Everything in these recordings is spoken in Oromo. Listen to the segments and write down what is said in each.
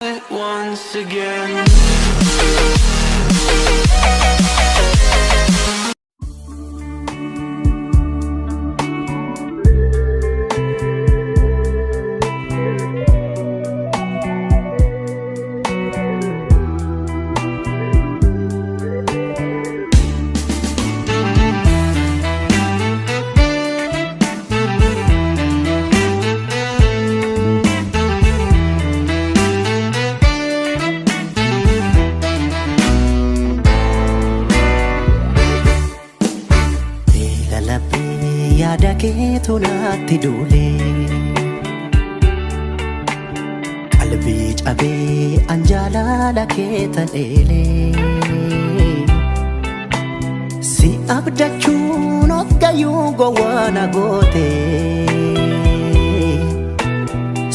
It once again. Lalabbee yaada keetu natti duule, qalbii cabee an jaalala kee ta'eele. Si abdachuun hoggayyuu gowwaa na goote,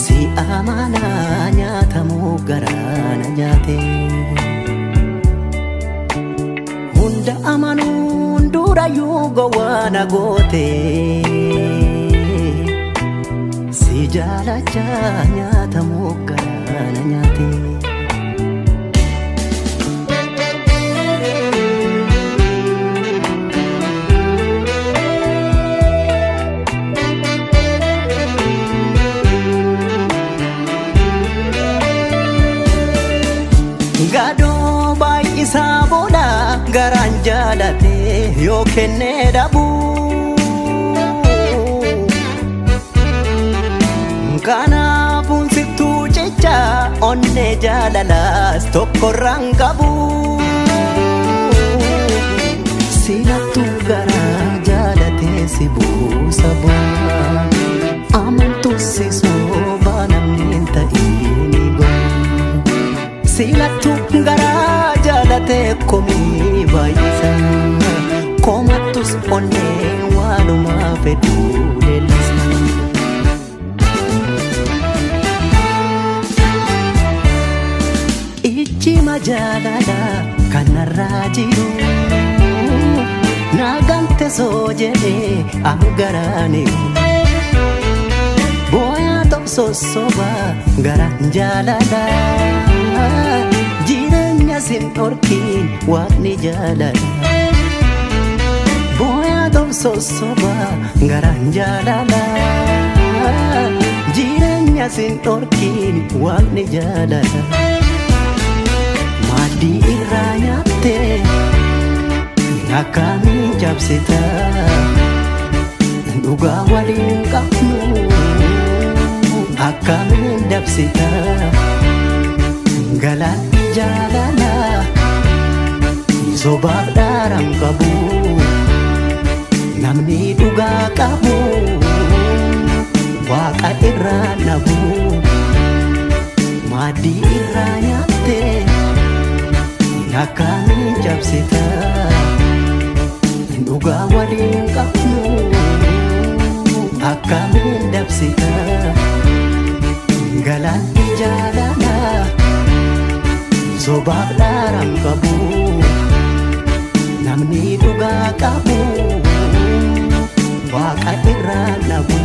si amanaa nyaatamuu garaa na nyaate. Hunda amanuun durayyuu gowwaa na goote, si jaalachaa nyaatamuu garaa na nyaate. Gadoo baay'isaa booda garaan jaalate yoo kennee dhabu. Kanaafuun sittuu jecha onnee jaalalaas tokkorraan qabu. Sinattuu garaa jaalatee si buusa bu'aa. Amantuu si soobaa namni hin ta'in go'a. Silattu garaa jaalatee komii baay'isa. Komattus onnee waanuma fedhuu leellisa. Ijji majaalala kanarraa jiru naagante soo jedhee am garaaniru. Booyaa tobsossoba gara jaalala, jireenya sin dhorkiin waaqni jaalala. Booyaa tobsossoba gara jaalala, jireenya sin dhorkiin waaqni jaalala. Maaddii irraa nyaattee akkamiin cabsita, dhugaa waliin qabnu akkamiin dabsita. Galaanni jaalala sobaaf dhaaraan qabu, namni dhugaa qabu waaqa irraa nabu. Maaddii irraa nyaattee akkamiin cabsita, dhugaa waliin qabnu akkamiin dabsita. Galaanni jaalala sobaaf dhaaraan qabu, namni dhugaa qabu waaqa irraa nabu.